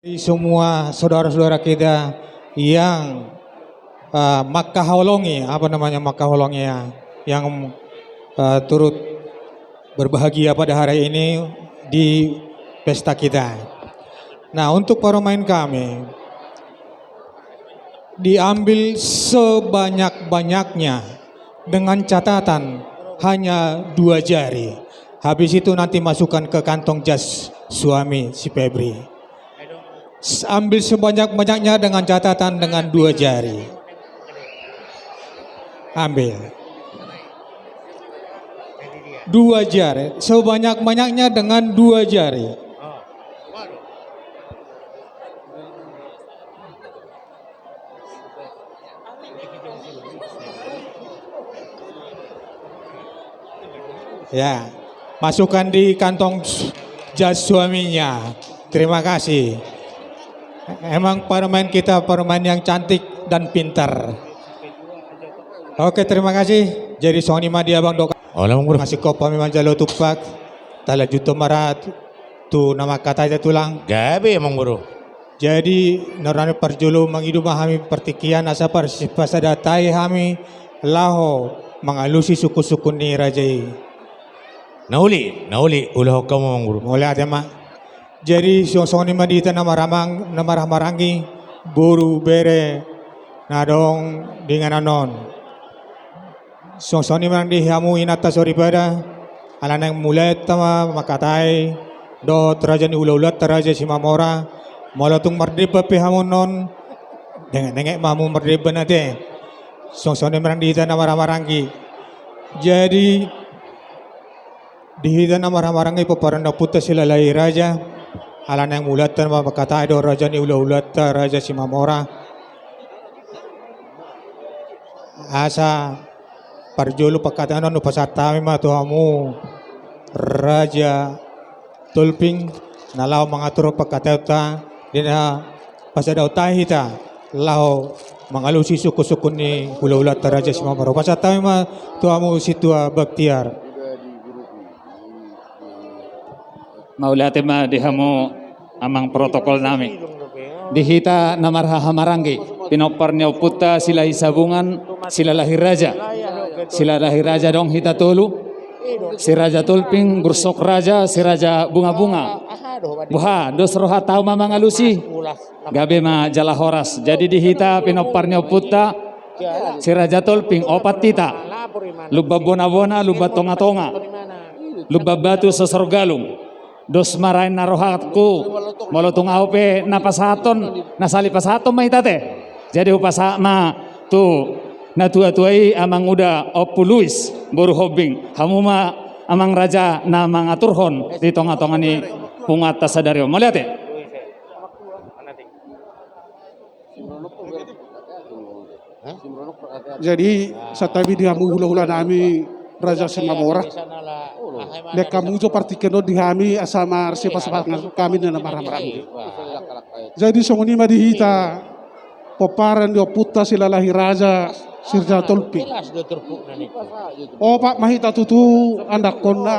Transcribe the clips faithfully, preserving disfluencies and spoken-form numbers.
Semua saudara-saudara kita yang, eh, mangkaholongi, apa namanya, mangkaholongi, ya, yang, eh, turut berbahagia pada hari ini di pesta kita. Nah, untuk parumaen kami, diambil sebanyak-banyaknya dengan catatan hanya dua jari. Habis itu nanti masukkan ke kantong jas suami si Febri. S-, ambil sebanyak-banyaknya dengan catatan dengan dua jari. Ambil. Dua jari. Sebanyak-banyaknya dengan dua jari. Ya, masukkan di kantong s-, jas suaminya. Terima kasih. Emang parumaen kita parumaen yang cantik dan pintar. Oke, terima kasih. Jadi songon i ma di abang dohot. Olo, Amang Boru. Masih kop kami manjalo tumpak. Talanjut ma ra tu na mangkatai, tulang. Gabe, Amang Boru. Jadi, na rohani parjolo mangido ma hami partingkian asa par-, pasadatai hami laho mangalusi sungkun-sungkun ni raja i. Na uli, na uli, ulahon hamu, Amang Boru. Mauliate ma. Jadi, so-, songon i ma di hita na marhaha-, na marhaha maranggi, boru, bere, na adong di inganan on. Songon i ma nang di hamu inanta soripada, ala naeng mulai hita ma mangkatai dohot raja ni hula-hulanta Raja Simamora, molo tung mardemban pe hamu on, denget-denget ma hamu mardemban ate. Songon i ma nang di hita na marhaha maranggi. Jadi, di hita na marhaha maranggi pomparan ni ompunta Silalahi Raja, ala naeng mulai hita ma mangkatai dohot raja ni hula-hulanta Raja Simamora. Asa parjolo pangkataion on hupasahat hami ma tu hamu Raja Tolping na laho mangaturhon pangkataionta di na pasadahon hita laho mangalusi sungkun-sungkun ni hula-hulanta Raja Simamora. Hupasahat hami ma tu hamu Sintua Baktiar. Mauliate ma di hamu amang protokol nami. Di hita na marhaha maranggi, pinompar ni ompunta Silahi Sabungan, Silalahi Raja. Silalahi Raja adong hita tolu, si Raja Tolping, Bursok Raja, si Raja Bunga-bunga. Boha, dos rohanta ma mangalusi. Gabe ma jala horas. Jadi di hita pinompar ni ompunta, si Raja Tolping, opat hita. Lumban Bona-bona, Lumban Tonga-tonga, Lumban Batu, Sosor Galung. Dos ma raen na rohangku, molo tung ahu pe na pasahathon, na sali pasahathon ma hita ate. Jadi hupasahat ma tu natua-tua i, Amang Uda Ompu Luis, boru Hombing. Hamu ma amang raja na mangaturhon di tonga-tonga ni punguanta sadari on. Mauliate. Jadi, santabi di hamu hula-hula nami Raja Simamora. Lehon hamu jo partingkian on di hami asa marsipas-sipas hami na marhaha maranggi. Jadi, songon i ma di hita pomparan ni ompunta Silalahi Raja, si Raja Tolping. Opat ma hita tutu andakkonna.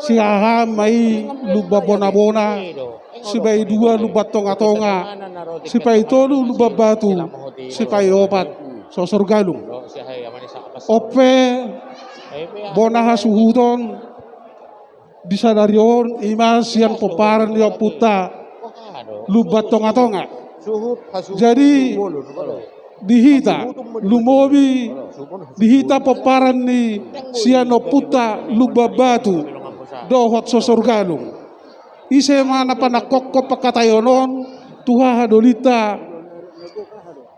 Sihahaan ma i Lumban Bona-bona, sipaidua Lumban Tonga-tonga, sipaitolu Lumban Batu, sipaiopat Sosor Galung. On pe bona hasuhuton di sadari on, i ma sian pomparan ni ompunta Lumban Tonga-tonga. Jadi, di hita, lumobi di hita pomparan ni sian ompunta Lumban Batu dohot Sosor Galung. Ise ma na panangkokhon pangkataion on tu hahadolinta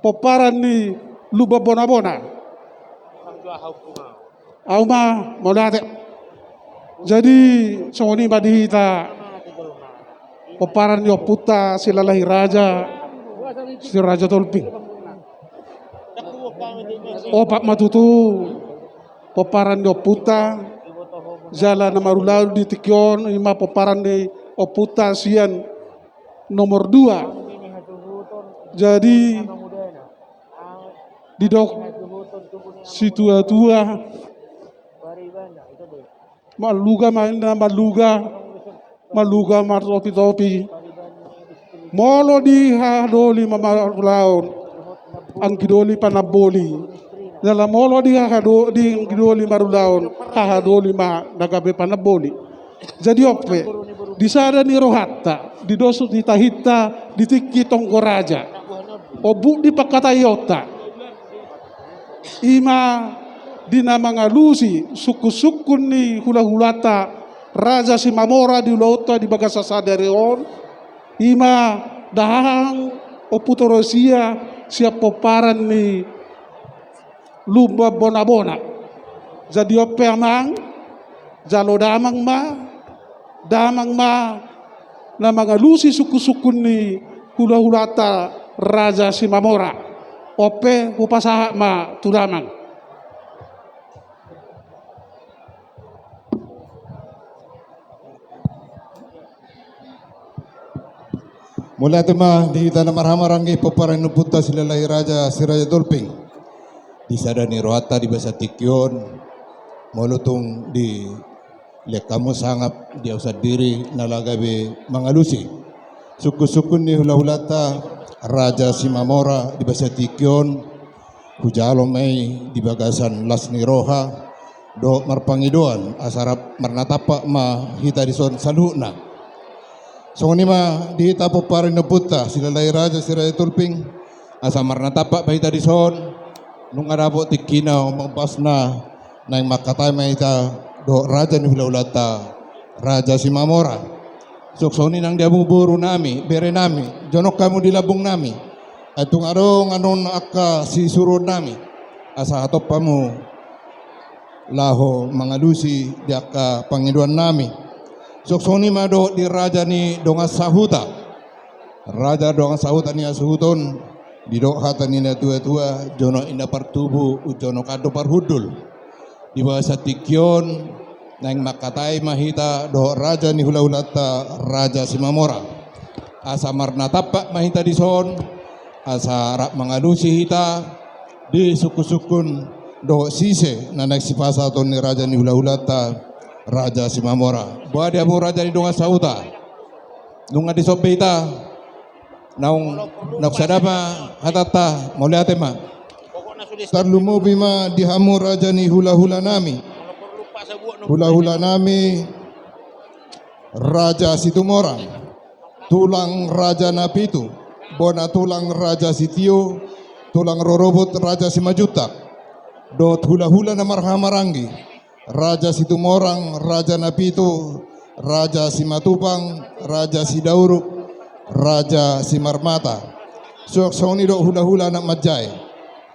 pomparan ni Lumban Bona-bona. Ahu ma, mauliate. Jadi, songon i ma di hita pomparan ni ompunta Silalahi Raja, si Raja Tolping. Opat ma tutu pomparan ni ompunta, jala na marulaon di tingki on i ma pomparan ni ompunta sian nomor dua. Jadi, didok situa-tua, maluga ma inna, maluga, maluga martopi-topi. Molo di hahadoli ma marulaon, anggidoli panamboli. Jala molo di hahado-, di anggidoli marulaon, hahadoli ma na gabe panamboli. Jadi on pe, di sada ni rohanta, di dos ni tahinta, di tingki tonggo raja, ombun ni pangkataionta, i ma di na mangalusi sungkun-sungkun ni hula-hulanta Raja Simamora di ulaonta di bagasan sadari on, i ma dahahang Ompu Toros ia sian pomparan ni Lumban Bonabona. Jadi on pe amang, jalo damang ma, damang ma na mangalusi sungkun-sungkun ni hula-hulanta Raja Simamora. On pe hupasahat ma tu damang. Mauliate ma di hita na marhahamaranggi, pomparan ni ompunta Silalahi Raja, Si Raja Tolping. Di sada ni rohanta di bagasan tingki on, molo tung dilehon hamu sangap di au sandiri na laho gabe mangalusi sungkun-sungkun ni hula-hulanta Raja Simamora di bagasan tingki on, hujalo ma i di bagasan las ni roha dohot marpangidoan asa rap marnatampak ma hita dison saluhutna. Songon i ma di hita pomparan ni ompunta Silalahi Raja, Si Raja Tolping, asa marnatampak ma hita dison, nunga dapot tingkina, ombas na naeng mangkatai ma hita dohot raja ni hula-hulanta Raja Simamora. Suang songon i nang di hamu boru nami, bere nami, jonok hamu di lambung nami. Ai tung adong annon angka sisuruon nami, asa hatop hamu laho mangalusi di angka pangidoan nami. Suang songon i ma dohot di raja ni dongan sahuta. Raja dongan sahuta ni hasuhuton, didok hata ni natua-tua, jonok inna partubu, jonok an do parhundul. Di bagasan tingki on, naeng mangkatai ma hita dohot raja ni hula-hulanta Raja Simamora. Asa marnatampak ma hita dison, asa rap mangalusi hita di sungkun-sungkun dohot sise na naeng sipasahaton ni raja ni hula-hulanta Raja Simamora. Boha di hamu raja ni dongan sahuta? Nunga dison be hita. Naung, naung sada ma hatanta, mauliate ma. Tarlumobi ma di hamu raja ni hula-hula nami. Hula-hula nami Raja Situmorang, tulang Raja Napitu, bona tulang Raja Sitio, tulang rorobot Raja Simanjuntak, dohot hula-hula na marhahamaranggi, Raja Situmorang, Raja Napitu, Raja Simatupang, Raja Sidauruk, Raja Simarmata. Suang songon i dohot hula-hula anak manjae.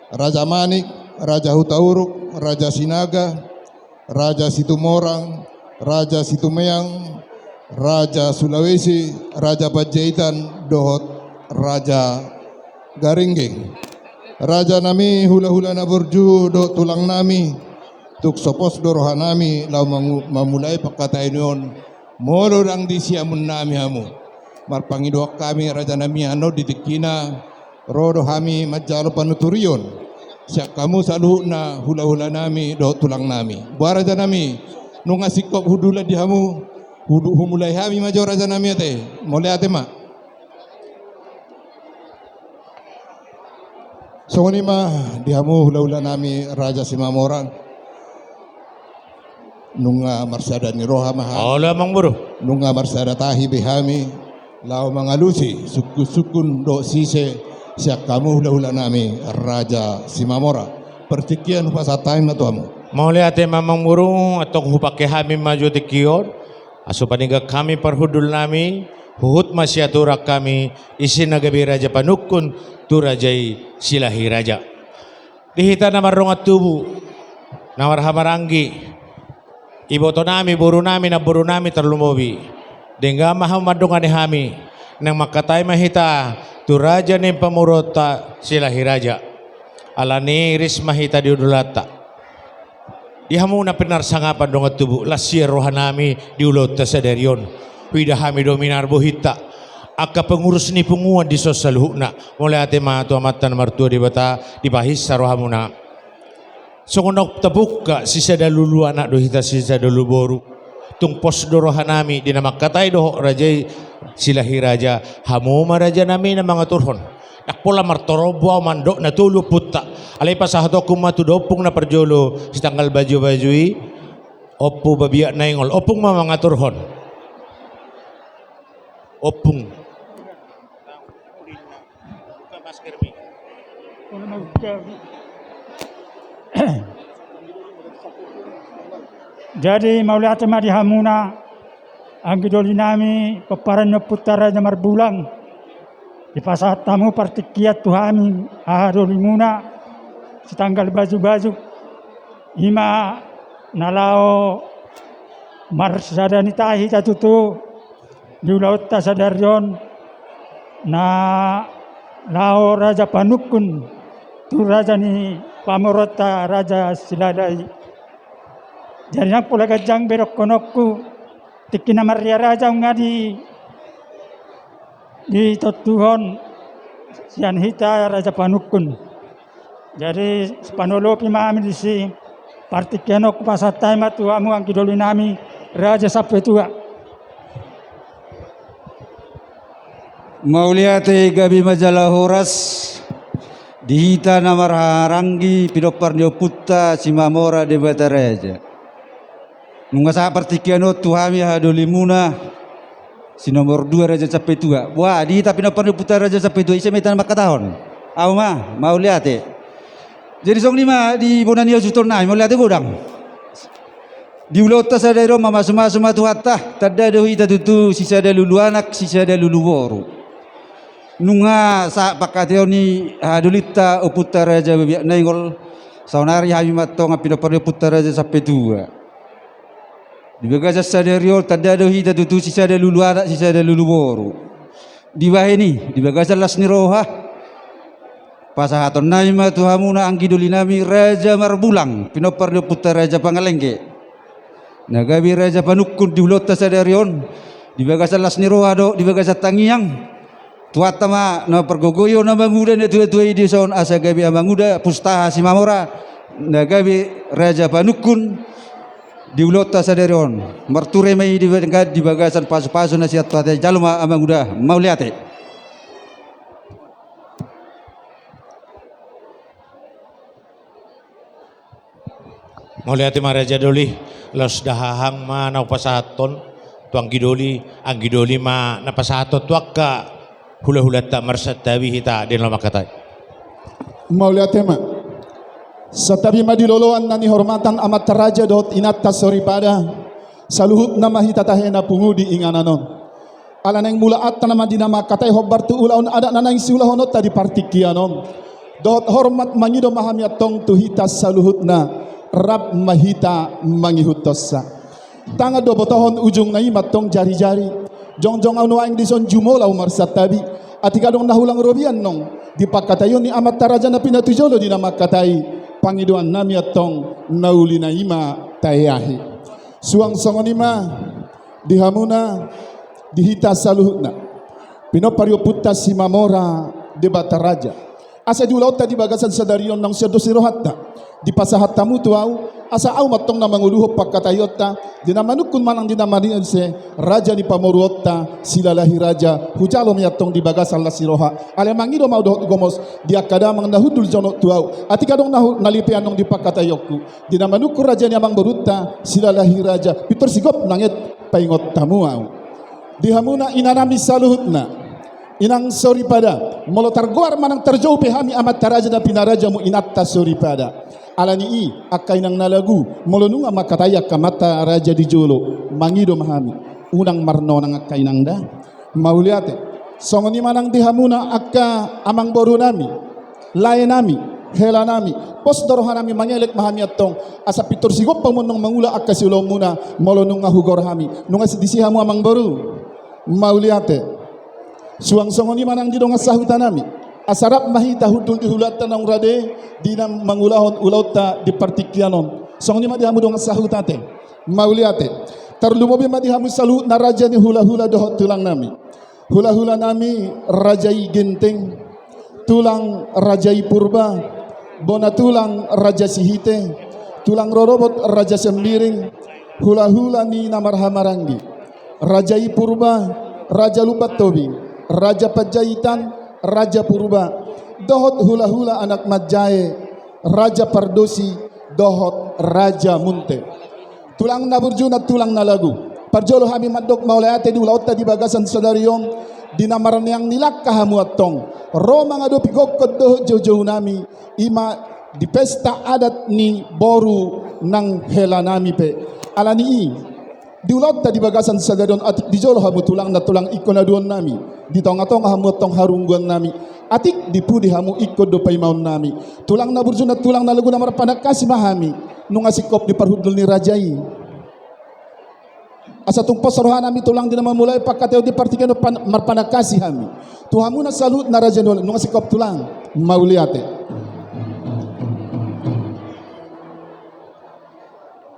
Raja Manik, Raja Hutauruk, Raja Sinaga, Raja Situmorang, Raja Situmeang, Raja Sulawesi, Raja Panjaitan, dohot Raja Garingging. Raja nami, hula-hula na burju dohot tulang nami, tung so pos do roha nami laho mangu-, mamulai pangkataion on, molo ndang di siamun nami hamu. Marpangidoan hami raja nami, annon di tingkina ro do hami manjalo panuturion sian hamu saluhutna hula-hula nami dohot tulang nami. Boha raja nami, nunga singkop hundulan di hamu, hudu-, humulai hami ma jo raja nami ate. Mauliate ma. Songon i ma di hamu hula-hula nami Raja Simamora. Nunga marsada ni roha ma hami. Olo amang boru. Nunga marsada tahi be hami laho mangalusi sungkun-sungkun dohot sise sian hamu hula-hula nami Raja Simamora. Partingkian hupasahat hami ma tu hamu. Mauliate ma amang boru, antong hupangke hami ma jo tingki on. Asa paninggak hami parhundul nami, huhut ma siaturan hami, ise na gabe raja panungkun tu raja i Silalahi Raja. Di hita na mardongan tubu, na marhahamaranggi, iboto nami, boru nami, namboru nami tarlumobi. Denggan ma hamu mandongani hami, naeng mangkatai ma hita tu raja ni pamoruonta Silalahi Raja. Alani i iris ma hita di hundulanta. Di hamu na pinarsangapan dongan tubu, las ia roha nami di ulaonta sadari on. Huida hami do minar bohinta, angka pengurus ni punguan dison saluhutna. Mauliate ma tu Amanta na martua Debata, dipahinsa rohamuna. Songon na tapungka, sisada lulu anak do hita, sisada lulu boru. Tung pos do rohanami di na mangkatai dohot raja i Silahi Raja, hamu ma rajanami na mangaturhon. Ndang pola martorop au mandok na tolu ompunta. Alai pasahatonku ma tu da ompung na parjolo, sitanggal bajubaju i, Ompu Babiat Naingol. Ompung ma mangaturhon. Ompung. Jadi mauliate ma di hamuna, anggi doli nami, pomparan ni ompunta Raja Marbulang. Dipasahat hamu partingkian tu hami, haha dolimuna, sitanggal bajubaju. I ma na laho marsada ni tahi hita tutu, di ulaonta sadari on, na laho Raja Panungkun tu raja ni pamoruonta Raja Silalahi. Jadi ndang pola ganjang be dohononku, tingki na marria raja nunga di, ditontuhon sian hita Raja Panungkun. Jadi, sipanolopi ma hami disi, partingkian on hupasahat hami ma tu hamu anggi doli nami, Raja Sampetua. Mauliate, gabe ma jala horas, di hita na marhahamaranggi, pinompar ni ompunta Simamora Debata Raja. Nunga sahat partingkian on tu hami haha dolimuna, si nomor dua Raja Sampetua. Boha, di hita pinompar ni ompunta Raja Sampetua, ise ma hita na mangkatahon? Au ma, mauliate. Jadi songon i ma di bona ni hasuhuton nami, mauliate godang. Di ulaonta sadari on mamasumasu ma Tuhanta, tanda do hita tutu sisada lulu anak, sisada lulu boru. Nunga sahat pangkataion ni haha dolinta ompunta Raja Babiat Naingol, saonari hami ma antong pinompar ni ompunta Raja Sampetua. Di bagasan sadari on tanda do hita tutu sisada lulu anak, sisada lulu boru. Dibahen i, di bagasan las ni roha, pasahaton nami ma tu hamuna anggi doli nami Raja Marbulang, pinompar ni ompunta Raja Pangalengge. Na gabe Raja Panungkun di ulaonta sadari on, di bagasan las ni roha dohot di bagasan tangiang, Tuhanta ma na pargogoi on amanguda na tuatua i dison asa gabe amanguda Pustaha Simamora, na gabe Raja Panungkun di ulaonta sadari on. Marture ma i di bagasan pasupasu na sian Tuhanta i, jalo ma amanguda, mauliate. Mauliate ma raja doli, laos da hahang ma na hupasahathon tu anggi doli, anggi doli ma na pasahathon tu angka hulahulanta marsantabi hita di na mangkatai. Mauliate ma. Santabi ma di loloan na nihormatan amanta raja dohot inanta soripada, saluhutna ma hita tahe na pungu di inganan on. Ala naeng mulaanta nama di na mangkatai hombar tu ulaon adat na naeng siulahononta di partingkian on. Dohot hormat mangido ma hami antong tu hita saluhutna, rap ma hita mangihuthonsa. Tangan do botohon, ujungna i ma antong jarijari. Jongjong ahu nuaeng dison jumolo ahu marsantabi. Atik adong na hulang robi annon di pangkataion ni amanta raja na pinatujolo di na mangkatai, pangidoan nami antong na ulina i ma taeahi. Suang songon i ma di hamuna, di hita saluhutna, pinompar ni ompunta Simamora Debata Raja. Asa di ulaonta di bagasan sadari on naung sian dos ni rohanta dipasahat hamu tu ahu, asa ahu ma antong na mangoluhon pangkataionta di na manungkun manang di na manise, raja ni pamoruonta Silalahi Raja, hujalo ma i antong di bagasan las ni roha. Alai mangido ma ahu dohot gomos di angka damang na hundul jonok tu ahu, atik adong na hu-, na lipe annon di pangkataionku. Di na manungkun raja ni amangborunta Silalahi Raja, pintor sigop nanget paingot hamu ahu. Di hamuna inanami saluhutna, inang soripada, molo targoar manang tarjou pe hami amanta raja na pinarajamu inanta soripada. Alani i, angka inang na lagu, molo nunga mangkatai angka amanta raja di jolo, mangido ma hami, unang marnonang angka inang da. Mauliate. Songon i ma nang di hamuna angka amangborunami, laenami, helanami, pos do rohanami, mangelek ma hami antong, asa pintor sigop hamu annon mangula angka siulaonmuna, molo nunga hugoar hami. Nunga disi hamu amangboru? Mauliate. Suang songon i ma nang di dongan sahutanami, asa rap ma hita hundul di hulanta naung rade di na mangulahon ulaonta di partingkian on. Songon i ma di hamu dongan sahuta ate. Mauliate. Tarlumobi ma di hamu saluhutna raja ni hulahula dohot tulangnami. Hulahulanami Raja i Genteng, tulang Raja i Purba, bona tulang Raja Sihite, tulang rorobot Raja Sembiring, Hulahula ni na marhahamaranggi, Raja i Purba, Raja Lumban Tobing, Raja Panjaitan, Raja Purba, dohot hulahula anak manjae, Raja Pardosi, dohot Raja Munte. Tulang na burju nang tulang na lagu, parjolo hami mandok mauliate di ulaonta di bagasan sadari on, di na marneang ni langka hamu antong ro mangadopi gokhon dohot joujou nami, i ma di pesta adat ni boru nang hela nami pe. Alani i, di ulaonta di bagasan sadari on, atik di jolo hamu tulang nang tulang ingkon aduan nami, di tongatonga hamu antong harungguan nami, atik di pudi hamu ingkon do paimaon nami. Tulang na burju nang tulang na lagu, na marpanangkasi ma hami nunga singkop di parhundul ni raja i. Asa tung pos roha nami tulang di na mamulai pangkataion di partingkian on, pan-, marpanangkasi hami tu hamuna saluhutna raja ni ulaon, nunga singkop tulang. Mauliate.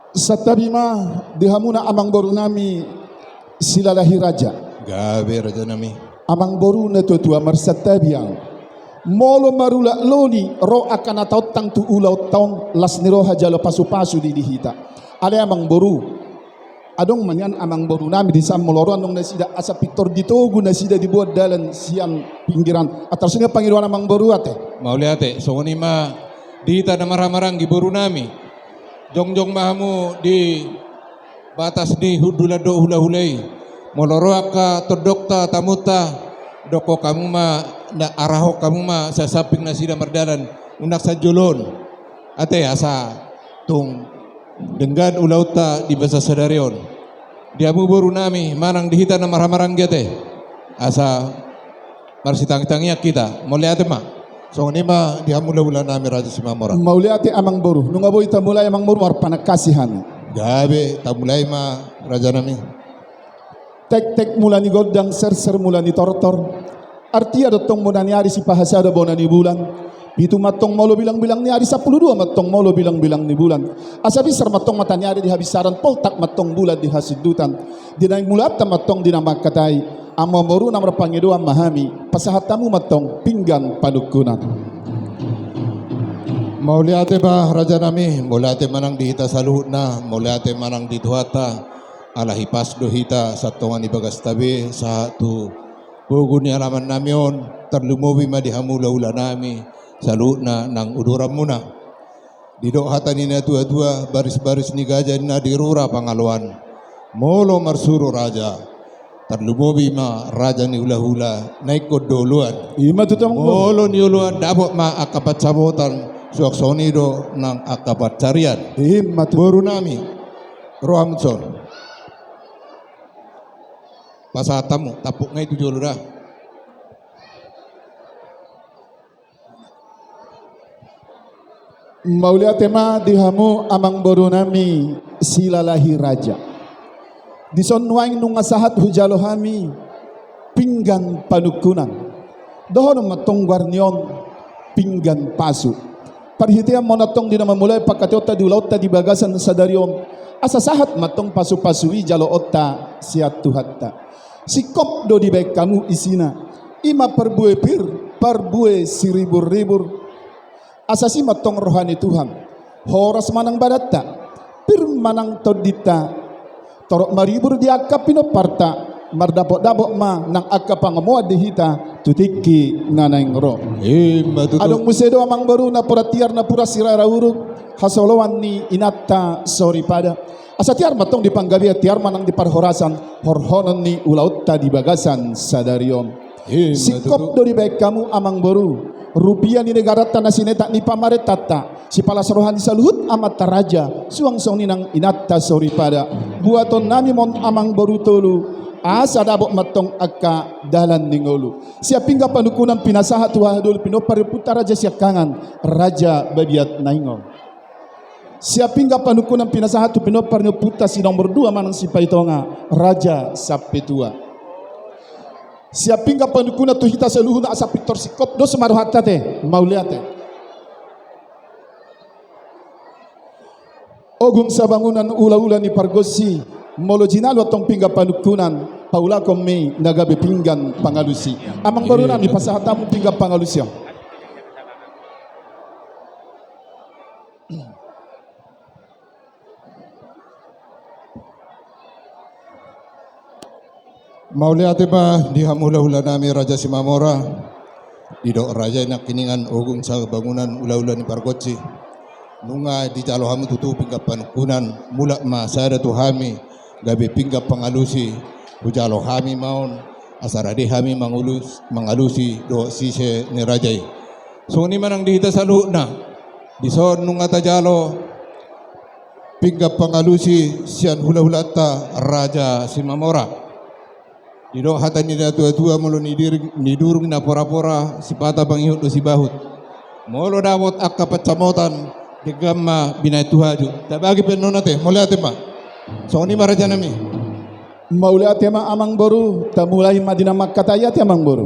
Santabi ma di hamuna amangboru nami Silalahi Raja. Gabe raja nami. Amangboru na tuatua, marsantabi ahu. Molo marulak loli ro angka na taontang tu ulaonta on, las ni roha jalo pasupasu di, di hita. Alai amangboru, adong ma nian amangboru nami di san molo ro annon nasida asa pintor ditogu nasida diboan dalan sian pinggiran. Atar songon i pangidoan amangboru ate. Mauliate, songon i ma di hita na marhahamaranggi boru nami. Jongjong ma hamu di batas ni hundulan dohot hulahula i. Molo ro angka tondongta, tamunta, dokkon hamu ma, na arahon hamu ma sian samping nasida mardalan, unang sian jolo on. Ate, asa tung denggan ulaonta di bagasan sadari on. Di hamu boru nami manang di hita na marhahamaranggi ate, asa marsitangihtangian hita. Mauliate ma. Songon i ma di hamu hulahula nami Raja Simanjorang. Mauliate amangboru. Nunga boi tamulai amangboru, marpanangkasi hami. Gabe, tamulai ma raja nami. Tektek mula ni gondang, serser mula ni tortor. Artia do tong bona ni ari, sipahasada bona ni bulan. Pitu ma tong molo bilangbilang ni ari, sampulu dua ma tong molo bilangbilang ni bulan. Asa binsar ma tong mata ni ari di habinsaran, poltak ma tong bulan di hasindutan. Di naeng mulaanta ma tong di na mangkatai. Amangboru na marpangidoan ma hami, pasahat hamu ma tong pinggan panungkunan. Mauliate ma raja nami, mauliate manang di hita saluhutna, mauliate manang di Tuhanta. Ala hipas do hita sian tonga ni bagasta be sahat tu pogu ni alaman nami on, tarlumobi ma di hamu hulahula nami saluhutna nang uduranmuna. Didok hata ni na tuatua, barisbaris ni gaja ninna di rura pangaloan. Molo marsuru raja, tarlumobi ma raja ni hulahula na ingkon do oloan. I ma tutu amangboru. Molo nioloan dapot ma angka pansamotan, suang songon i do nang angka pansarian. I ma tutu. Boru nami, ro hamu tu son. Pasahat hamu, tampuk nai tu jolo da. Mauliate ma di hamu amangboru nami Silalahi Raja. Dison nuaeng nunga sahat hujalo hami pinggan panungkunan. Dohonon ma tong goar ni on pinggan pasu. Parhitean ma on antong di na mamulai pangkataionta di ulaonta di bagasan sadari on, asa sahat ma tong pasupasu i jaloonta sian Tuhanta. Singkop do dibaen hamu isina, i ma parbue pir, parbue siriburribur. Asa asi ma tong roha ni Tuhan, horas ma nang badanta, pir ma nang tondinta, torop maribur di angka pinomparta, mardapotdapot ma nang angka pangomoan di hita tu tingki na naeng ro. Ima tutu. Adong muse do amangboru napuran tiar, napuran sirara uruk, hasoloan ni inanta soripada. Asa tiar ma tong di panggabean, tiar ma nang di parhorasan, horhonon ni ulaonta di bagasan sadari on. Ima tutu. Singkop do dibaen hamu amangboru, rupia ni negaranta na sinetak ni pamarentanta, sipalas roha ni saluhut amanta raja, suang songon i nang inanta soripada. Buaton nami ma on amangboru tolu, asa dapot ma tong angka dalan ni ngolu. Sian pinggan panungkunan pinasahat tu hahadoli pinompar ni ompunta Raja Siangkangan, Raja Babiat Naingol. Sian pinggan panungkunan pinasahat tu pinompar ni ompunta si nomor dua manang Sipaitonga, Raja Sampetua. Sian pinggan panungkunan tu hita saluhutna asa pintor singkop dos ma rohanta ate, mauliate. Ogung sabangunan, ulaula ni pargonsi, molo jinalo antong pinggan panungkunan, paulakhon ma i na gabe pinggan pangalusi. Amangboru nami, pasahat hamu pinggan pangalusi on. Mauliate ma di hamu hulahula nami Raja Simamora. Didok raja i nangkiningan, ogung sabangunan hulahula ni pargonsi. Nunga dijalo hamu tutu pinggan panungkunan, mulak ma sada tu hami gabe pinggan pangalusi. Hujalo hami ma on asa rade hami mangulus, mangalusi dohot sise ni raja i. Songon i ma nang di hita saluhutna. Dison nunga tajalo pinggan pangalusi sian hulahulanta Raja Simamora. Didok hata ni natuatua, molo nidiri-, nidurung naporapora, sipata mangihut do sibahut. Molo dapot angka pansamotan, denggan ma binahen tu haju. Tabagi pe annon ate, mauliate ma. Songon i ma raja nami. Mauliate ma amangboru, tamulai ma di na mangkatai ate amangboru.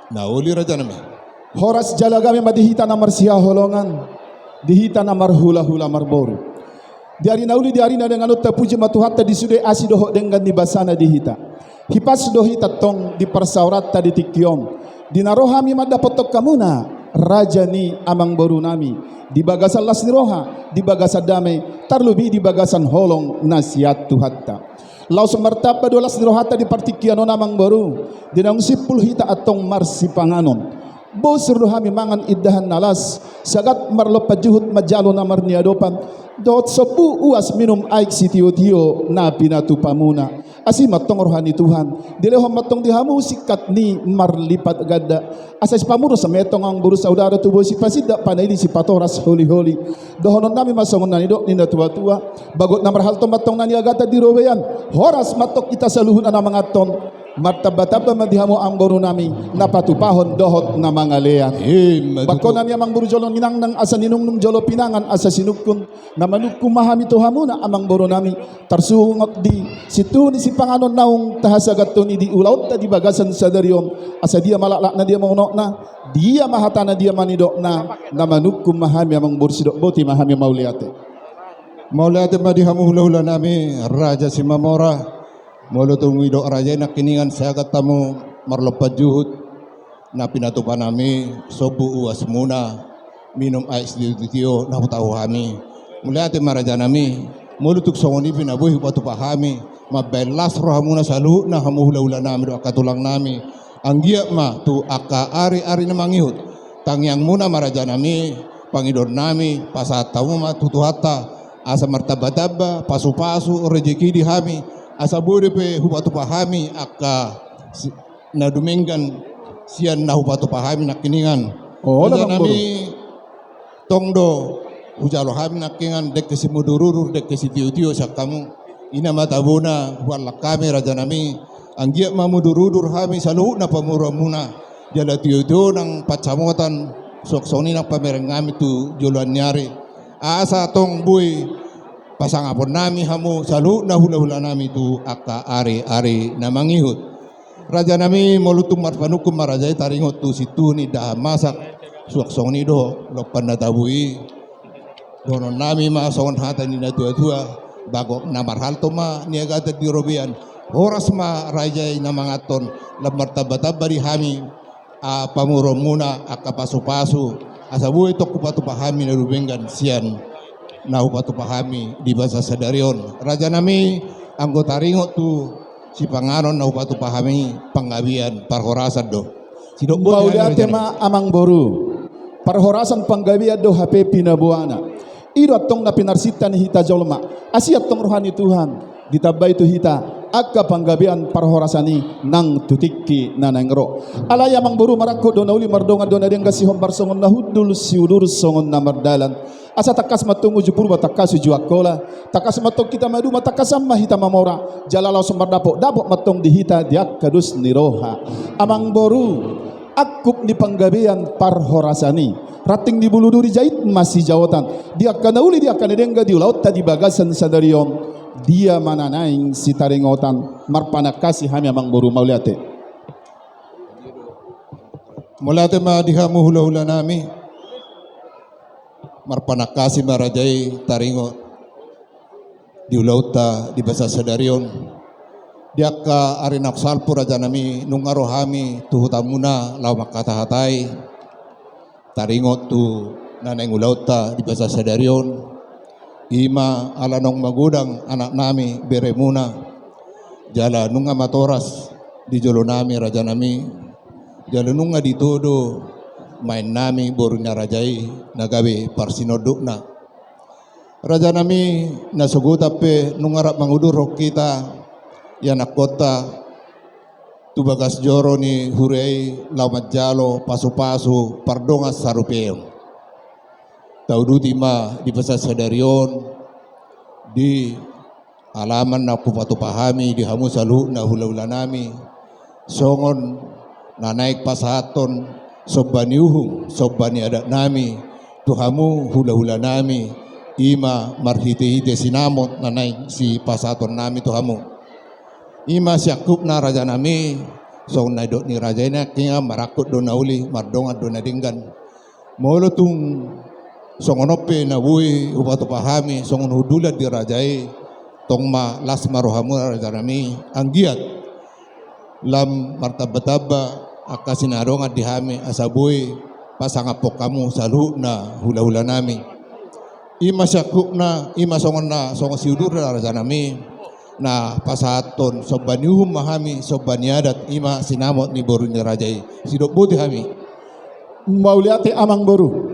Na uli raja nami. Horas jala gabe ma di hita na marsihaholongan, di hita na marhulahula marboru. Di ari na uli, di ari na denggan on tapuji ma Tuhanta di sude asi dohot denggan ni basana di hita. Hipas do hita tong di parsaoranta di tingki on. Di na ro hami mandapothon hamuna, raja ni amangboru nami, di bagasan las ni roha, di bagasan dame, tarlobi di bagasan holong na sian Tuhanta. Laos martamba do las ni rohanta di partingkian on amangboru, di naung simpul hita antong marsipanganon. Bosur do hami mangan indahan na las, sagat marlompan juhut manjalo na marniadopan, dohot sombu uas minum aek sitiotio na pinatupamuna. Asi ma antong roha ni Tuhan, dilehon ma antong di hamu singkat ni marlipat ganda. Asa sipamuros ma antong amangboru saudara, tubu sipasindak panaili sipatoras holiholi. Dohonon nami ma songon na nidok ni natuatua. Bagot na marhalto ma antong na niagatan di robean. Horas ma antong hita saluhutna na manganhon. Martambatamba ma di hamu amangboru nami na patupahon dohot na mangalean. Ima tutu. Bangko nami amangboru jolo ninangnang asa ninungnung, jolo pinangan asa sinungkun. Na manungkun ma hami tu hamuna amangboru nami. Tarsongon di sintuhu ni sipanganon naung tahasahathon i di ulaonta di bagasan sadari on. Asa dia ma laklakna, dia ma unokna, dia ma hatana, dia ma nidokna, na manungkun ma hami amangboru, sidok boti ma hami, mauliate. Mauliate ma di hamu hulahula nami Raja Simamora. Molo tung didok raja i nangkiningan, sagat hamu marlompan juhut na pinatupa nami, sombu uasmuna, minum aek sitiotio na hutahu hami. Mauliate ma raja nami. Molo tung songon i pe na boi hupatupa hami, mambahen las rohamuna saluhutna hamu hulahula nami dohot angka tulang nami. Anggiat ma tu angka ari-ari na mangihut, tangiangmuna ma raja nami, pangidoan nami, pasahat hamu ma tu Tuhanta, asa martambatamba pasupasu rejeki di hami, asa boi dope hupatupa hami angka si-, na dumenggan sian na hupatupa hami nangkiningan. Oh, raja nami, tong do hujalo hami nangkiningan, dengke simudurudur, dengke sitiotio sian hamu. I ma tabona huallang hami raja nami. Anggiat ma mudurudur hami saluhutna pamoruonmuna. Jala tiotio nang pansamotan, suang songon i nang pamereng nami tu joloan ni ari. Asa tong boi pasangapon nami hamu saluhutna hulahula nami tu angka ari-ari na mangihut. Raja nami, molo tung marpanungkun ma raja i, taringot tu sintuhu ni indahan masak, suang songon i do lompan na tabo i. Dohonon nami ma songon hata ni natuatua, bagot na marhalto ma niagatan di robean. Horas ma raja i na manganhon, lam martambatamba di hami, a, pamoruonmuna, angka pasupasu, asa boi tong hupatupa hami na dumenggan sian na hupatupa hami di bagasan sadari on. Raja nami, anggo taringot tu sipanganon na hupatupa hami, panggabean parhorasan do. Sidok boti. Mauliate ma amangboru. Parhorasan panggabean do hape pinaboana. I do antong na pinarsinta ni hita jolma. Asi antong roha ni Tuhan, ditambai tu hita angka panggabean parhorasan i nang tu tingki na naeng ro. Alai amangboru, marangkup do na uli, mardongan do na denggan, sihombar songon na hundul, siudur songon na mardalan. Asa tangkas ma antong uju Purba, tangkas uju Angkola, tangkas ma antong hita maduma, tangkasan ma hita mamora, jala laos mardapotdapot ma antong di hita di angka dos ni roha. Amangboru, angkup ni panggabean parhorasan i, ranting ni bulu duri, jait ma sijaotan, di angka na uli, di angka na denggan di ulaonta di bagasan sadari on, dia ma na naeng sitaringotan. Marpanangkasi hami amangboru, mauliate. Mauliate ma di hamu hulahula nami. Marpanangkasi ma raja i taringot di ulaonta di bagasan sadari on. Di angka ari naung salpu raja nami, nunga ro hami tu hutamuna laho mangkatahatai taringot tu na naeng ulaonta di bagasan sadari on. I ma ala naung magodang anak nami, beremuna, Jala nunga matoras di jolo nami raja nami, jala nunga ditodo maen nami boru ni raja i na gabe parsinondukna. Raja nami, na sogot pe nunga rap mangudurhon hita ianakkonta tu bagas joro ni huria i laho manjalo pasupasu pardongan saripeon. Tauduti ma di bagasan sadari on, di alaman na hupatupa hami di hamu saluhutna hulahula nami, songon na naeng pasahathon somba ni uhum, somba ni adat nami tu hamu hulahula nami, i ma marhitehite sinamot na naeng sipasahaton nami tu hamu. I ma siangkupna raja nami, songon na nidok ni raja i nangkiningan, marangkup do na uli, mardongan do na denggan. Molo tung songon on pe na boi hupatupa hami songon hundulan di raja i, tong ma las ma rohamuna raja nami, anggiat lam martambatamba angka sinadongan di hami asa boi pasangaphon hamu saluhutna hulahula nami. I ma siangkupna, i ma songon na songon siudurna raja nami, na pasahathon somba ni uhum ma hami, somba ni adat, i ma sinamot ni boru ni raja i. Sidok boti hami. Mauliate amangboru.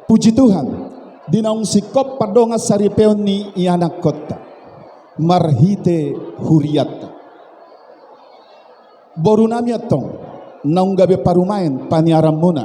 Puji Tuhan, di naung singkop pardongan saripeon ni ianakkonta marhite hurianta. Boru nami antong naung gabe parumaen paniaranmuna,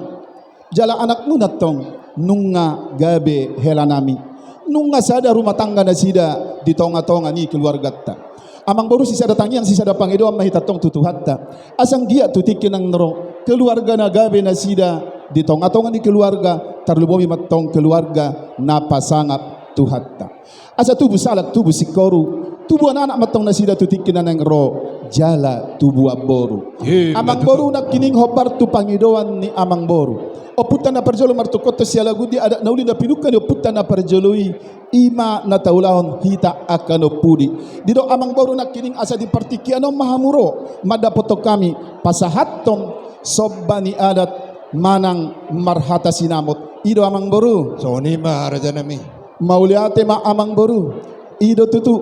jala anakmuna antong nunga gabe hela nami, nunga sada rumah tangga nasida di tongatonga ni keluarganta. Amangboru, sisada tangiang sisada pangidoan ma hita antong tu Tuhanta, asa anggiat tu tingki naeng ro keluarga na gabe nasida di tongatonga ni keluarga, tarlumobi ma antong keluarga na pasangap Tuhanta. Asa tubu salang, tubu singkoru, tubu anak ma antong nasida tu tingki na naeng ro, jala tubuan boru. Amangboru, nangkining hombar tu pangidoan ni amangboru. Ompunta na parjolo martungkothon sialagundi adat na uli na pinungka ni ompunta na parjolo i, i ma na taulahon hita angka na umpudi. Didok amangboru nangkining asa di partingkian on ma hamu ro mandapothon hami pasahathon somba ni adat manang marhata sinamot. I do amangboru. Songon i ma raja nami. Mauliate ma amangboru. I do tutu,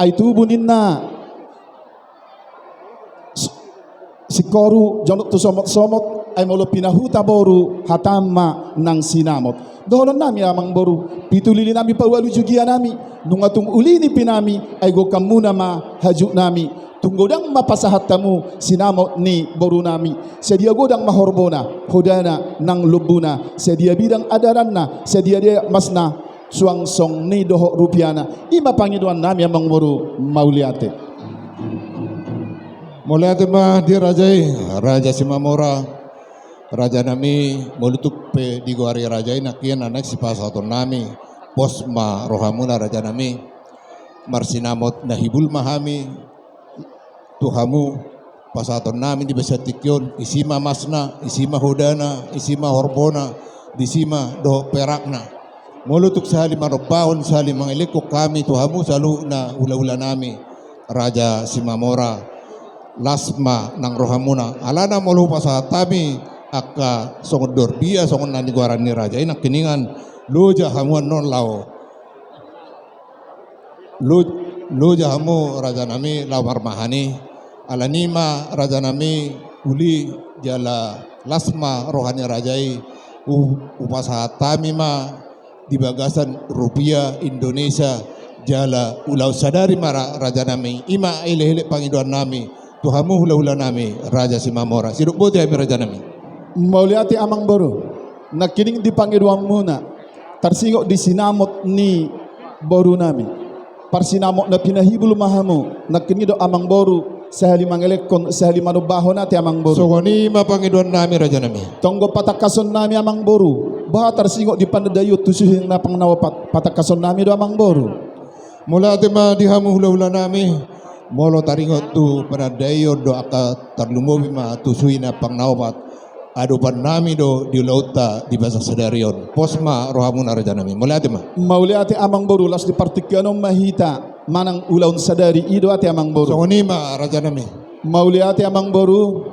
ai tubu ninna. S-, singkoru jonok tu somotsomot, ai molo pinahuta boru hatam ma nang sinamot. Dohonon nami amangboru, pitu lili nami paualu jugia nami, nunga tung uli nipi nami, ai gokhonmuna ma hajut nami. Tung godang ma pasahat hamu sinamot ni boru nami. Sadia godang ma horbona, hodana nang lombuna, sadia bidang adaranna, sadia dia masna, suang song ni dohot rupiana. I ma pangidoan nami amangboru, mauliate. Mauliate ma di raja i, Raja Simamora. Raja nami, molo tung pe digoari raja i nangkiningan na naeng sipasahaton nami, pos ma rohamuna raja nami. Marsinamot na hibul ma hami tu hamu, pasahaton nami di bagasan tingki on, isi ma masna, isi ma hodana, isi ma horbona, disi ma dohot perakna. Molo tung sahali manombahon, sahali mangelekhon hami tu hamu saluhutna hulahula nami, Raja Simamora, las ma nang rohamuna. Alana molo hupasahat hami angka songon dorbia, songon na nigoaran ni raja i nangkiningan, loja hamu annon laho. Lo-, loja hamu raja nami laho marmahani. Alani ma raja nami, uli jala las ma roha ni raja i. Hu-, hupasahat hami ma di bagasan rupia Indonesia jala ulaon sadari ma ra-, raja nami. I ma elekelek pangidoan nami tu hamu hulahula nami, Raja Simamora. Sidok boti hami raja nami. Mauliate amangboru. Nangkining di pangidoanmuna, tarsingot di sinamot ni boru nami, parsinamot na pinahibul ma hamu. Nangkining do amangboru, sahali mangelekhon, sahali manombahon, ate amangboru. Songon i ma pangidoan nami raja nami. Tonggo patangkason nami amangboru, boha tarsingot di panandaion tu suhi na pangnaopat, patangkason nami do amangboru. Mauliate ma di hamu hulahula nami. Molo taringot tu panandaion do angka, tarlumobi ma tu suhi na pangnaopat, adopan nami do di ulaonta di bagasan sadari on. Pos ma rohamuna raja nami. Mauliate ma. Mauliate amangboru, laos di partingkian on ma hita manang ulaon sadari i do, ate amangboru. Songon i ma raja nami. Mauliate amangboru.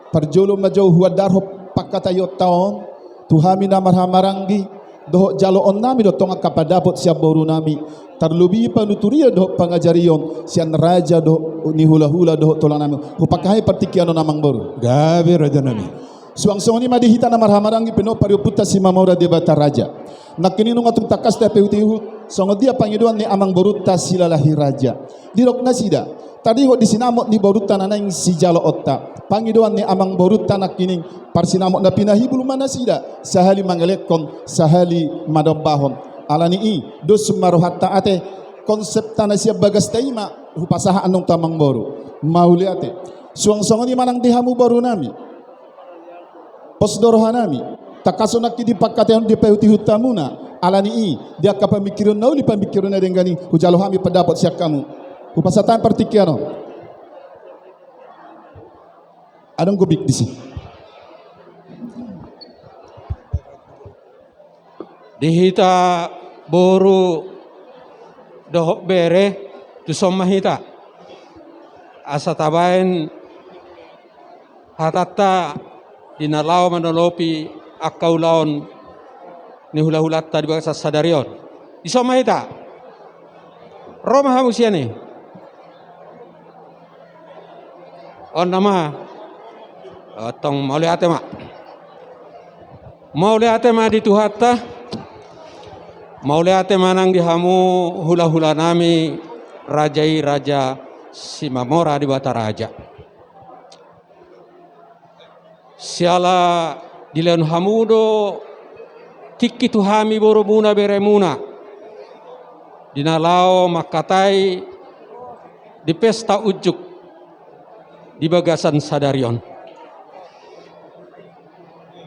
Parjolo ma jo huandarhon pangkataionta on tu hami na marhahamaranggi, dohot jaloon nami do tong angka pandapot sian boru nami. Tarlobi panuturion dohot pangajarion sian raja dohot ni hulahula dohot tulang nami. Hupangkatai partingkian on, amangboru. Gabe, raja nami. Suang songon i ma di hita na marhahamaranggi, pinompar ni ompunta Simamora Debata Raja. Nangkining nunga tung tangkas tapaihutihut songon dia pangidoan ni amangborunta Silalahi Raja. Didok nasida, taringot di sinamot ni borunta na naeng sijaloonta, pangidoan ni amangborunta nangkining parsinamot na pinahibul ma nasida, sahali mangelekhon, sahali manombahon. Ala ni i, dos ma rohanta ate, konsepta na sian bagasta i ma hupasahat annon tu amangboru. Mauliate. Suang songon i ma nang di hamu boru nami. Pos do roha nami, tangkas do nangkin di pangkataion on dipaihutihut hamuna, ala ni i, di angka pamingkirion na uli, pamingkirion na denggan i, hujalo hami pandapot sian hamu. Hupasahat hami partingkian on. Adong gobik disi. Di hita boru dohot bere, tuson ma hita. Asa tabaen hatanta di na laho manolopi angka ulaon ni hulahulanta di bagasan sadari on. Dison ma hita. Ro ma hamu sian i. On nama. Antong, mauliate ma. Mauliate ma di Tuhanta. Mauliate ma nang di hamu hulahula nami, raja i Raja Simamora Debata Raja. Siala dilehon hamu do tingki tu hami borumuna beremuna, di na laho mangkatai di pesta unjuk di bagasan sadari on.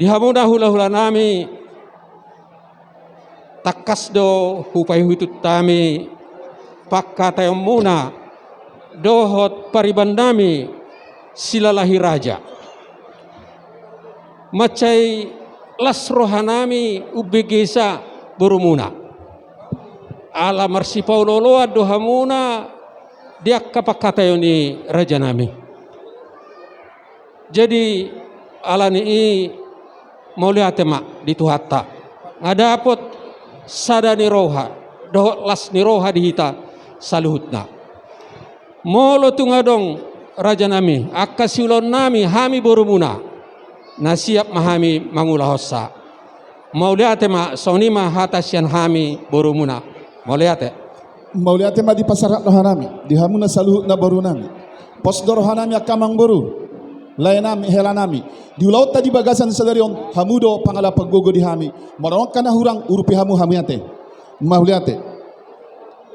Di hamuna hulahula nami, tangkas do hupaihutihut hami pangkataionmuna dohot pariban nami Silalahi Raja. Mansai las roha nami umbegesa borumuna. Ala marsipaolooloan do hamuna di angka pangkataion i, raja nami. Jadi, ala ni i, mauliate ma di Tuhanta. Nga dapot sada ni roha dohot las ni roha di hita saluhutna. Molo tung adong, raja nami, angka siulaon nami, hami borumuna, na siap ma hami mangulahonsa. Mauliate ma, songon i ma hata sian hami borumuna. Mauliate. Mauliate ma, dipasahat roha nami di hamuna saluhutna boru nami. Pos do roha nami angka amangboru, lae nami, hela nami. Di ulaonta di bagasan sadari on, hamu do pangalapan gogo di hami. Molo adong angka na hurang, urupi hamu hami ate. Mauliate.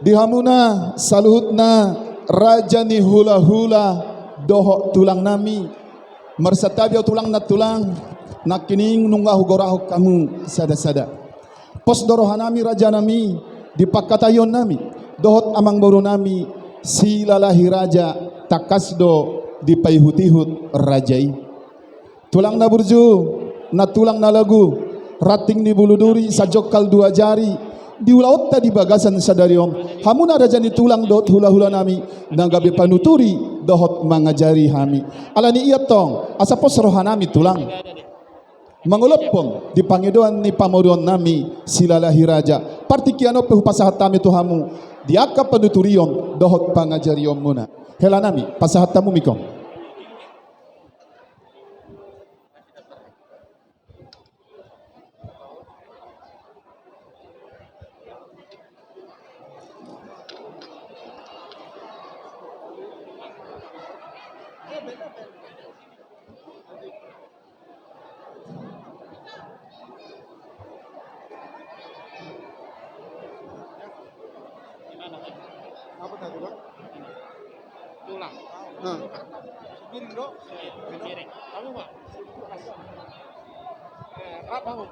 Di hamuna saluhutna raja ni hulahula dohot tulang nami. Marsantabi ahu tulang nantulang, nangkining nunga hugorahon hamu sadasada. Pos do roha nami, raja nami, di pangkataion nami dohot amangboru nami Silalahi Raja, tangkas do dipaihutihut raja i. Tulang na burju, nantulang na lagu, ranting ni bulu duri, sajongkal dua jari, di ulaonta di bagasan sadari on, hamuna raja ni tulang dohot hulahula nami, na gabe panuturi dohot mangajari hami. Ala ni i antong, asa pos roha nami tulang, mangolophon di pangidoan ni pamoruon nami Silalahi Raja, partingkian on pe hupasahat hami tu hamu di angka panuturion dohot pangajarionmuna. Hela nami, pasahat hamu ma ingkon. Apa tadi, Bang? Tulang. Nah. Piring, Bro. Piring. Kamu, Bang? Eh, rap, Bang.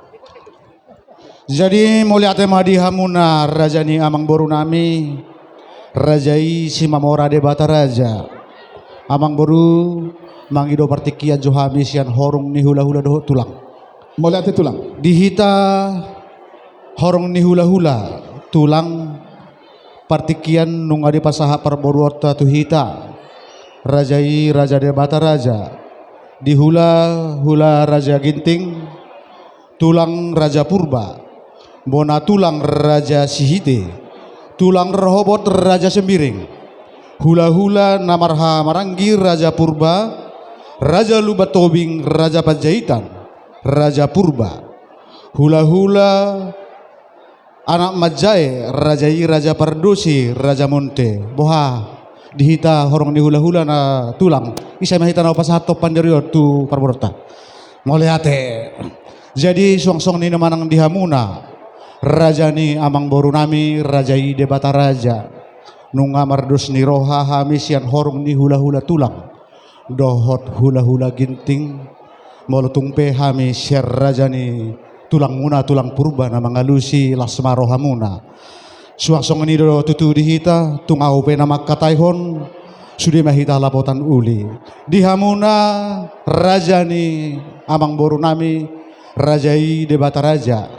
Jadi, mauliate ma di hamuna raja ni amangboru nami, raja i Simamora Debata Raja. Amangboru, mangido partingkian jo hami sian horong ni hulahula dohot tulang. Mauliate tulang. Di hita horong ni hulahula, tulang, partingkian nunga dipasahat parboruonta tu hita, raja i Raja Debata Raja, di hulahula Raja Ginting, tulang Raja Purba, bona tulang Raja Sihite, Tulang Rehobot Raja Sembiring. Hulahula na marhahamaranggi Raja Purba, Raja Lumban Tobing Raja Panjaitan, Raja Purba. Hulahula anak manjae, raja i Raja Pardosi, Raja Monte. Boha di hita horong ni hulahula na tulang. Ise ma hita na hupasahat pandirion tu parboruonta. Mauliate. Jadi suang songon i ma nang di hamuna, raja ni amangboru nami, raja i Debata Raja. Nunga mardos ni roha hami sian horong ni hulahula tulang dohot hulahula ginting. Molo tung pe hami sian raja ni tulangmuna, tulang Purba na mangalusi, las ma rohamuna. Suang songon i do tutu di hita, tung ahu pe na manghataihon, sude ma hita lapotan uli. Di hamuna raja ni amangboru nami, raja i Debata Raja.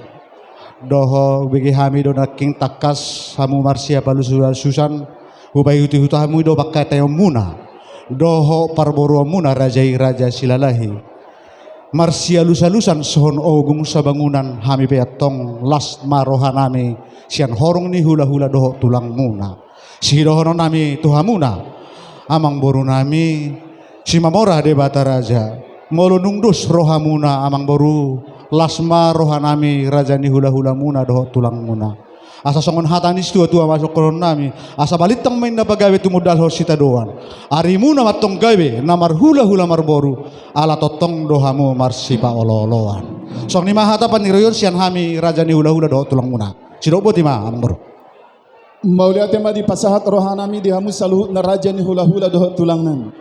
Dohot bege hami do nangkin tangkas hamu marsialusalusan, hupaihutihut hamu do pangkataionmuna dohot parboruonmuna, raja i Raja Silalahi. Marsialusalusan songon ogung sabangunan hami pe antong, las ma rohanami sian horong ni hulahula dohot tulangmuna. Sidohonon nami tu hamuna, amangboru nami, Simamora Debata Raja, molo nunga dos rohamuna amangboru, las ma rohanami raja ni hulahulamuna dohot tulangmuna. Asa songon hata ni situatua ma songon nami, asa balintang ma inna pagabe tumundalhon sitadoan. Arimuna ma antong gabe na marhulahula marboru, ala tongtong do hamu marsipaolooloan. Songon i ma hata pandirion sian hami raja ni hulahula dohot tulangmuna. Sidok boti ma amangboru. Mauliate ma dipasahat rohanami di hamu saluhutna raja ni hulahula dohot tulangnami.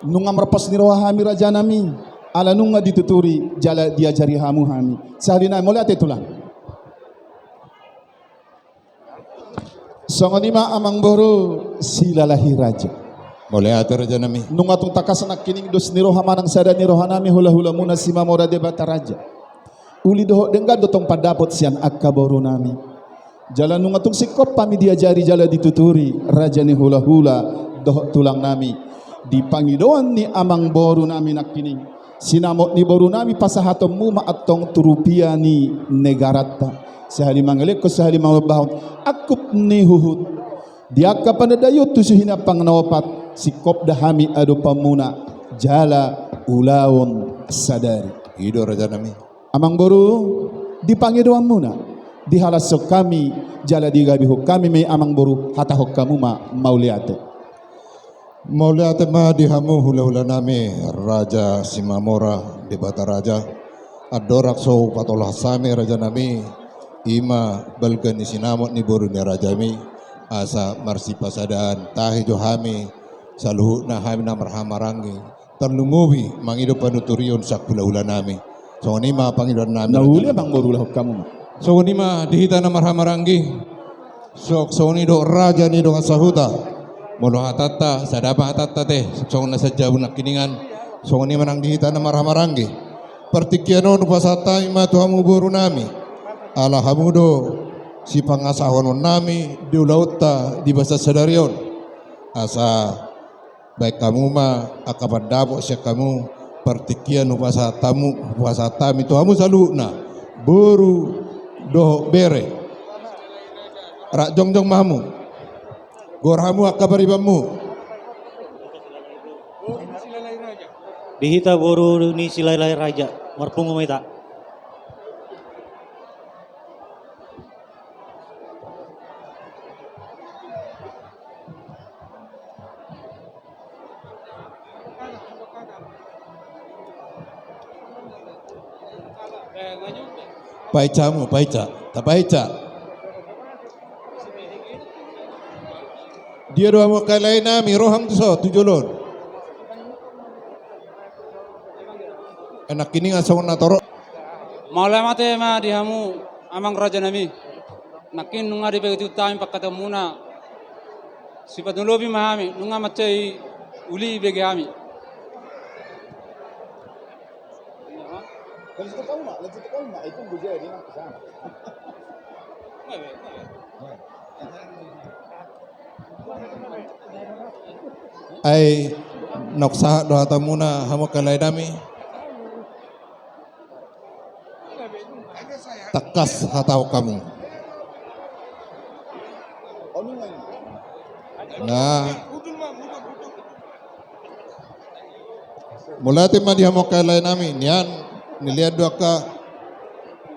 Nunga marpos ni roha hami rajanami, ala nunga dituturi jala diajari hamu hami. Sahali nai, mauliate tulang. Songon i ma amangboru Silalahi Raja. Mauliate rajanami. Nunga tung tangkas nangkining dos ni roha manang sada ni rohanami hulahulamuna Simamora Debata Raja. Uli dohot denggan do tong pandapot sian angka borunami. Jala nunga tung singkop hami diajari jala dituturi raja ni hulahula dohot tulangnami. Di pangidoan ni amangborunami nangkining, sinamot ni borunami pasahatonmu ma antong tu rupia ni negaranta. Sahali mangelekhon, sahali mambahon angkup ni huhut. Di angka panandaion tu suhi ni ampang na opat, singkop da hami adopanmuna jala ulaon sadari. I do rajanami. Amangboru, di pangidoanmuna, dihalashon hami jala digabihon hami ma i amangboru, hatahon hamu ma mauliate. Mauliate ma di hamu hulahulanami Raja Simamora Debata Raja. Andorang so hupatolhas hami rajanami, i ma balga ni sinamot ni boru ni rajami, asa marsipasadaan tahi jo hami, saluhutna hami na marhahamaranggi, tarlumobi mangido panuturion sian hulahulanami. Songon i ma pangidoannami. Na uli ma amangboru, ulahon hamu ma. Songon i ma di hita na marhahamaranggi. Suang songon i do raja ni dongan sahuta. Molo hatanta, sada ma hatanta te, songon na sian jabu nangkiningan. Songon i ma nang di hita na marhahamaranggi. Partingkian on hupasahat hami ma tu hamu borunami. Ala hamu do sipangasahononnami di ulaonta di bagasan sadari on. Asa baen hamu ma angka pandapot sian hamu, partingkian hupasahat hamu, hupasahat hami tu hamu saluhutna, boru dohot bere. Rap jongjong ma hamu. Goar hamu angka paribanmu. Di hita boru ni Silalahi Raja, marpungu ma hita. Paica hamu, paica, tapaica. Dia do hamu angka laenami, roham tu son, tu jolo on. Nangkiningan songon na torop. Mauliate ma di hamu amang rajanami. Nangkin nunga dipaihutihut hami pangkataionmuna. Sipata lobi ma hami, nunga mansai uli bege hami. Ai naung sahat do hatamuna hamu angka laenami. Tangkas hatahon hamu. Nah. Mauliate ma di hamu angka lae nami, nian, nilean do angka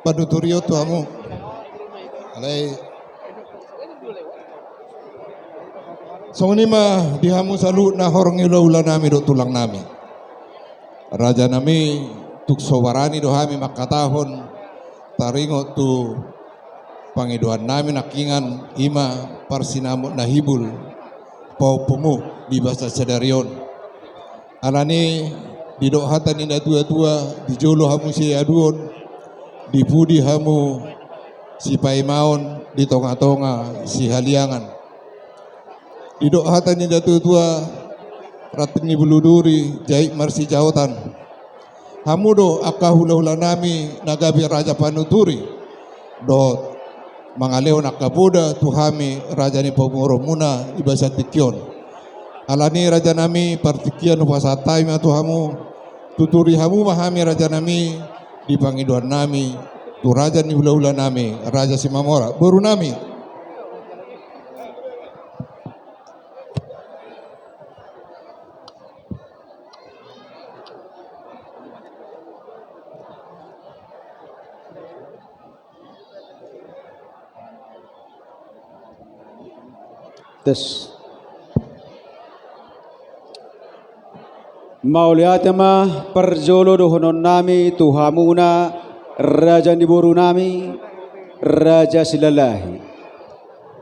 panuturion tu hamu. Alai songon i ma di hamu saluhutna horong ni hulahula nami dohot tulang nami. Raja nami, tung so barani do hami mangkatahon taringot tu pangidoan nami nangkiningan, i ma parsinamot na hibul pahompumu di bagasan sadari on. Alani didok hata ni na tua-tua, di jolo hamu siaduon, di pudi hamu sipaimaon, di tonga-tonga sihaliangan. Didok hata ni na tua-tua, ranting ni bulu duri jait marsijaotan. Hamu do angka hulahula nami na gabe raja panuturi dohot mangalehon angka poda tu hami raja ni pamoruonmuna di bagasan tingki on. Alani raja nami, partingkian hupasahat hami ma tu hamu, tuturi hamu ma hami raja nami di pangidoan nami tu raja ni hulahula nami, Raja Simamora, boru nami. Tes. Mauliate ma parjolo dohonon nami tu hamuna, raja ni boru nami, Raja Silalahi.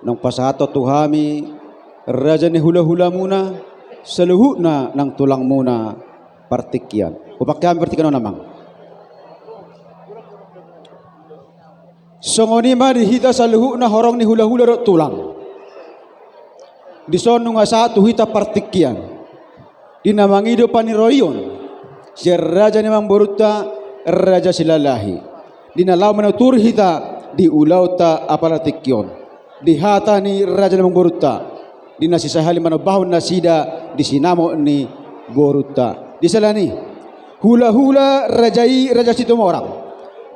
Naung pasahathon tu hami, raja ni hulahulamuna, saluhutna nang tulangmuna partingkian. Hupangke hami partingkian on, amang. Songon i ma di hita saluhutna horong ni hulahula dohot tulang. Dison nunga sahat tu hita partingkian. Di na mangido paniroion sian raja ni amangborunta, Raja Silalahi. Di na laho manuturi hita di ulaonta apala tingki on. Di hata ni raja ni amangborunta, di na sisahali manombahon nasida di sinamot ni borunta. Di siala ni i, hulahula raja i Raja Situmorang,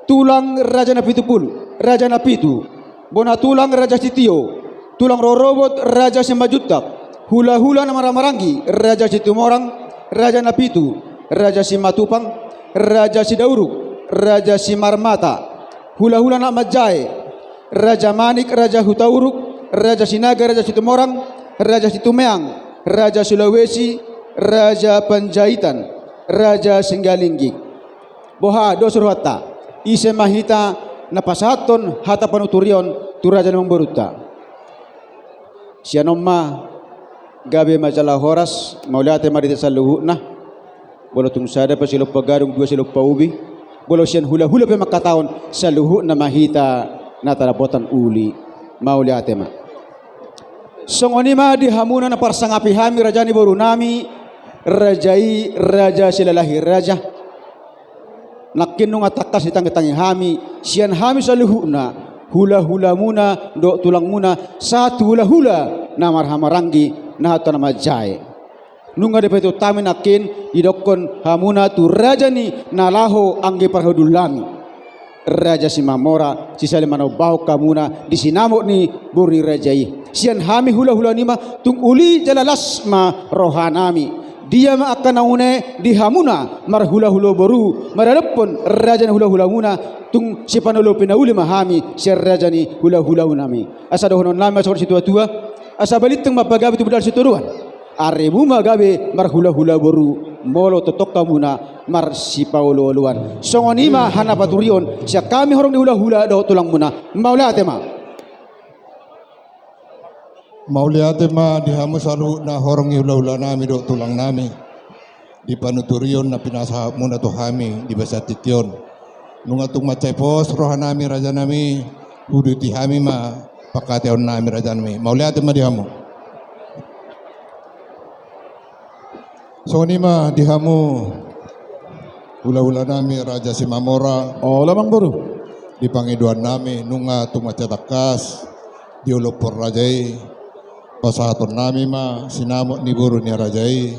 tulang Raja Napitupulu, Raja Napitu, bona tulang Raja Sitio, tulang rorobot Raja Simanjuntak, hulahula na marhahamaranggi Raja Situmorang, Raja Napitu, Raja Simatupang, Raja Sidauruk, Raja Simarmata, hulahula na manjae, Raja Manik, Raja Hutauruk, Raja Sinaga, Raja Situmorang, Raja Situmeang, Raja Sulawesi, Raja Panjaitan, Raja Singgalingging. Boha, dos rohanta, ise ma hita na pasahathon hata panuturion tu raja ni amangborunta? Sian on ma, gabe ma jala horas, mauliate ma di hita saluhutna. Molo tung sada pe silompa gadung, dua silompa ubi. Molo sian hulahula pe mangkatahon, saluhutna ma hita na tadapotan uli. Mauliate ma. Songon i ma di hamuna na parsangapi hami raja ni boru nami, raja i Raja Silalahi Raja. Nangkin nunga tangkas ditangitangi hami sian hami saluhutna, hulahulamuna dohot tulangmuna, sahat tu hulahula na marhahamaranggi, na hata na manjae. Nunga dipatuhot hami nangkin didokkon hamuna tu raja ni na laho anggi parhundul nami, Raja Simamora, sisahali manombahon hamuna di sinamot ni boru ni raja i. Sian hami hulahula nima tung uli jala las ma roha nami. Dia ma angka na une di hamuna marhulahula boru, maradophon raja ni hulahulamuna, tung sipanolopi na uli ma hami sian raja ni hulahula nami. Asa dohonon nami ma songon situatua, asa balintang ma pagabe tubu dalan sitoruan. Arimu ma gabe marhulahula boru, molo tongtong hamuna marsipaolooloan. Songon i ma hata paturion sian hami horong ni hulahula dohot tulangmuna. Mauliate ma. Mauliate ma di hamu saluhutna horong ni hulahula nami dohot tulang nami di panuturion na pinasahatmuna tu hami di bagasan tingki on. Nunga tung mansai pos roha nami raja nami, huuduti hami ma pangkataion nami raja nami. Mauliate ma di hamu. Songon i ma di hamu hulahula nami Raja Simamora. Olo, amangboru. Di pangidoan nami nunga tung mansai tangkas diolophon raja i, pasahaton nami ma sinamot ni boru ni raja i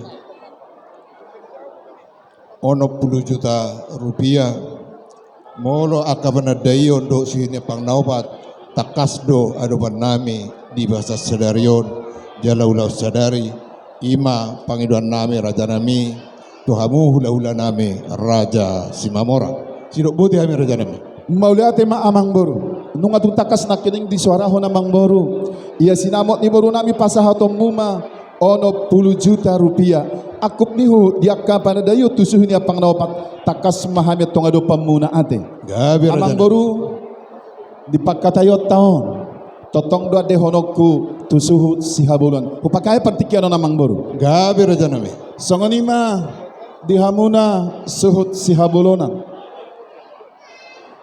onom pulu juta rupiah. Molo angka panandaion dohot sihinepan na opat, tangkas do adopan nami di bagasan sadari on. Jala ulaon sadari, i ma pangidoan nami raja nami, tu hamu hula-hula nami Raja Simamora. Sidok boti hami raja nami. Mauliate ma amangboru. Nunga tung tangkas nangkining disoarahon amangboru. Ia sinamot ni boru nami pasahatonmu ma onom pulu juta rupia. Angkup ni huhut di angka panandaion tu suhi ni ampang na opat, tangkas ma hami antong adopanmuna ate. Gabe raja nami. Amangboru, di pangkataionta on, tongtong do andehononku tu suhut Sihabolonan. Hupakae partingkian on amangboru. Gabe raja nami. Songon i ma di hamuna suhut Sihabolonan.